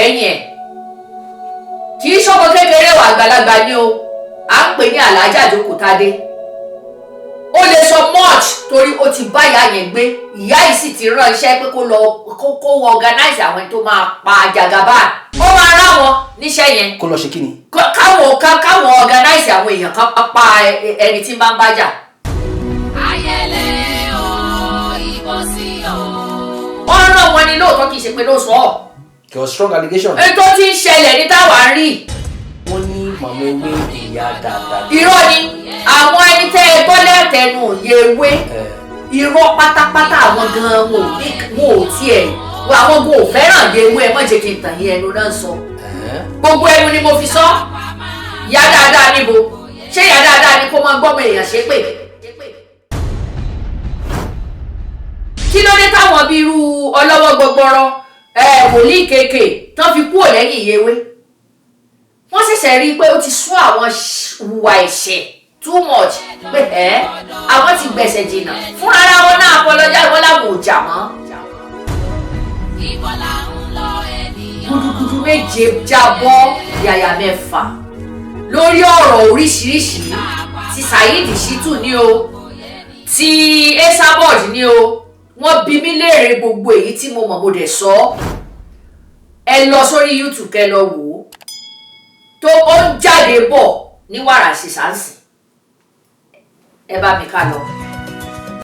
lẹ́yìn ẹ̀. Kì í ṣọmọ kékeré wà, àgbàlagbà ni o. À ń pè ní Alájà Jókòtádé. Ó lè sọ much torí ó ti bá ìyá yẹn gbé. Ìyá yìí sì ti rán iṣẹ́ pé kó lọ kó organize àwọn tó máa pa Jagaban. Ó máa rán wọn níṣẹ́ yẹn. Kó lọ ṣe kí ni? Káwọn organize àwọn èèyàn kan pa ẹni tí ń bá ń bá jà. Ayẹlẹ o, ìbò sí o. Ó rán wọn ní lóòótọ́, kì í ṣe pé ló sọ ọ́. There was strong allegation. Ètò tí ń ṣẹlẹ̀ ní táwa ń rí. Wọ́n ní màmá ewé, ìyá dáadáa. Irọ́ ni àwọn ẹni tẹ́ ẹ gbọ́ lẹ́tẹ̀ẹ́nu òye ewé. Irọ́ pátápátá. Àwọn gan-an wọn ò ní, wọn ò tiẹ̀, àwọn gan ò fẹ́ràn yewé. Ẹ má jẹ́ kí n tàn yín, ẹnu náà sọ. Gbogbo ẹnu ni mo fi sọ. Ìyá dáadáa níbo? Ṣé ìyá dáadáa ni kó máa gbọ́mọ èèyàn ṣépè? Kí ló dé táwọn bíi irú ọlọ́wọ́ gbọgbọrọ ẹ wòlíì kéèké tán fi kúrò lẹ́yìn ìyewé? Wọ́n ṣẹ̀ṣẹ̀ rí i pé ó ti sún àwọn hùwà ẹ̀ṣẹ̀ too much, pé ẹ́ àwọn ti gbẹ̀ṣẹ̀ jìnnà fúnra ara wọn náà. Apologize, wọn làwọn ò jà mọ́. Ibo là ń lọ, ènìyàn? Gudugudu méje jábọ́ yàyà mẹ́fà lórí ọ̀rọ̀ oríṣiríṣi, ti Saheed Shittu ni o, ti Esabod ni o. Wọ́n bi mí léèrè gbogbo èyí tí mo mọ̀, mo dẹ̀ sọ ọ́. Ẹ lọ sórí YouTube kẹ́ lọ wò ó, tó ó ń jáde bọ̀ ní wàrà ṣìṣàǹsì. Ẹ bá mi ká lọ.